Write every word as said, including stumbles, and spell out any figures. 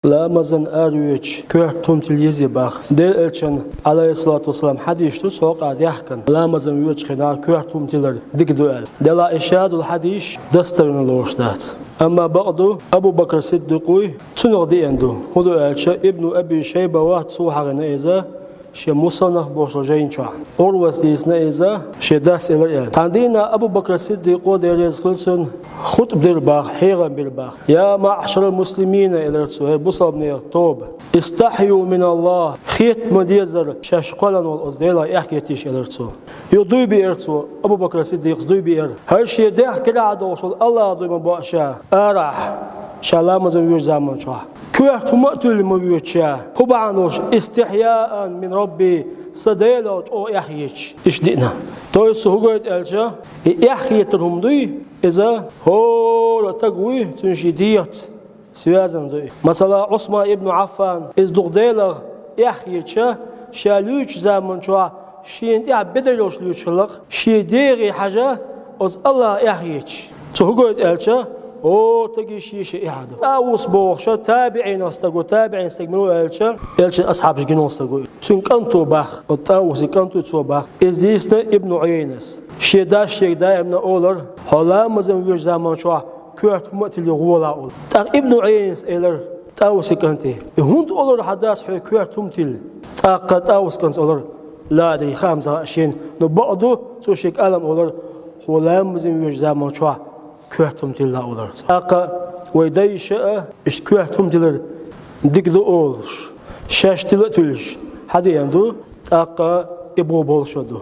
ламазан аравоьдуча коьрта хӀума тилла еза бах. Делан Элчан, Ӏалайхиссалату вассалам, хьадисаш ду цу хьокъехь даьхкина, ламазан воьдучу хенахь коьрта хӀума тиллар дика ду аьлла. Делахь и шадолу хьадисаш дастарна лоруш дац. Амма бакъду, Абу Бакр Сиддикъуй цунах деана ду. ХӀун ду аьлча, Ибну Аби Шайба вац цо хьахийна иза, шен Мусаннах бохуш жайна чохь. Ӏурвас дийцина иза, шен дас элира аьлла. Цхьана дийнахь Абу Бакр Сиддикъо, Дела реза хуьлда цунна, хутба дира бах, хьехам бира бах. «Я маъшарал муслимина», — элира цо, хӀей бусалбанийн тоба. «Истахьйу мин Аллах», хетта ма дезара шаьш кхоьллина волу оцу Делах эхь хетийша, элира цо. Юха дуй биира цо, Абу Бакр Сиддикъас дуй биира. ХӀара шен дехкарехь а долуш волу Аллах дуй ма боу ша, арахь, ша ламазан воьжу заман чохь. Коьрта хӀума а туьллу ма воьду ша. ХӀун бахьана долуш, «истихьяан мин Рабби», сан Делах чӀогӀа эхь хеташ, иштта деана. То есть, цо хӀун гойту аьлча, и эхь хетар хӀума дуй, иза хӀора стаг вуй, цуьнан шен дегӀаца связан дуй. Масала, Ӏусман ибн Ӏаффан, иза дукха Делах эхь хеташ, ша луьйчу заман чохь шена тӀехь бедар йолуш луьйчу хиллакх, шен дегӀе хьажа, оцу Аллах эхь хеташ. Цо хӀун гойту аьлча, о, стаге шен-шен эхь а ду. ТӀавус бохуш табиӀинах стаг ву, табиӀин стаг мила ву аьлча, Элчан асхьабаш гина волу стаг ву. Цуьнан кӀант ву бах, оцу ТӀавусин кӀант ву цо бах. Иза дийцина Ибну Ӏуйайнас. Шен дас шега даимна олура, хьо ламазан воьжу заман чохь коьрта хӀума а тилла гӀолахь олу. ТӀаккха Ибну Ӏуйайнас элира ТӀавусин кӀанте: «И хӀунда олура хьан дас хьоьга коьрта хӀума тилла?» ТӀаккха ТӀавусин кӀанта олура: «Ла адри, хаам ца хаьа шена, но бакъду, цо шега алам олура, хьо ламазан воьжу заман чохь коьрта хӀума тиллахь», — олура цо. ТӀаккха вай дайша а иштта коьрта хӀума тилар дика ду олуш, шаьш тила а туьллуш, хьадеана ду, тӀаккха и боху болуш а ду.